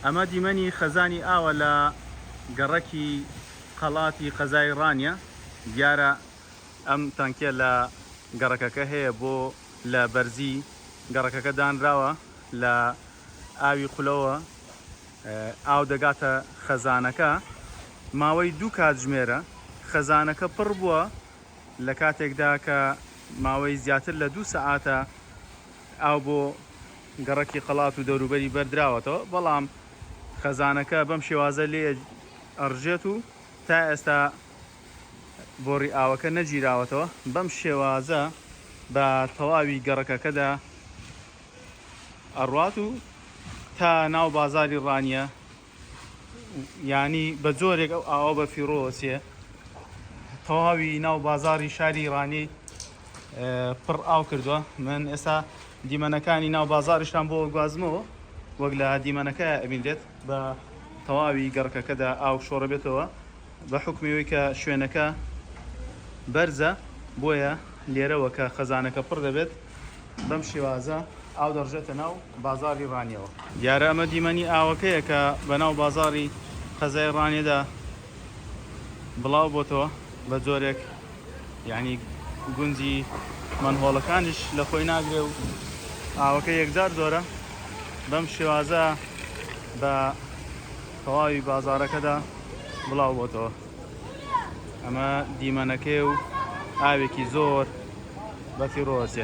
ئەمە دیمەنی خەزانی ئاوە لە گەڕەکی قەڵاتی قەزای ڕانیە، دیارە ئەم تانکیە لە گەڕەکەکە هەیە بۆ لە بەرزی گەڕەکەکە دانراوە لە ئاوی قولەوە ئاو دەگاتە خەزانەکە ماوەی دوو کاتژمێرە خەزانەکە پڕ بووە لە کاتێکدا کە ماوەی زیاتر لە دوو سەعاتە ئاو بۆ گەڕەکی قەڵات و دەوروبەری بەردراوەتەوە، بەڵام خەزانەکە بەم شێوازە لێ ئەڕژێت و تا ئێستا بۆڕی ئاوەکە نەگیراوەتەوە، بەم شێوازە بە تەواوی گەڕەکەکەدا ئەڕوات و تا ناو بازاری ڕانیە یانی بە جۆرێک ئەو ئاوە بە فیڕۆ ئەچێ تەواوی ناو بازاری شاری ڕانیەی پڕ ئاو کردووە من ئێستا دیمەنەکانی ناو بازاریشتان بۆ گوازمەوە وەک لە دیمەنەکە ئەبینرێت بە تەواوی گەڕکەکەدا ئاو شۆڕە بێتەوە بە حکومیەوەی کە شوێنەکە بەرزە بۆیە لێرەوە کە خەزانەکە پڕ دەبێت بەم شێوازە ئاو دەڕژێتە ناو بازاڕی ڕانیەوە. دیارە ئەمە دیمەنی ئاوەکەیە کە بەناو بازاڕی قەزای ڕانیەدا بڵاو بۆتەوە بە جۆرێک یعنی گوندی مەنهۆڵەکانیش لە خۆی ناگرێ و ئاوەکە یەکجار زۆرە بەم شێوازە بە تەواوی بازارەکەدا بڵاو بۆتەوە ئەمە دیمەنەکەی و ئاوێکی زۆر بەفیڕۆ ئەچێت.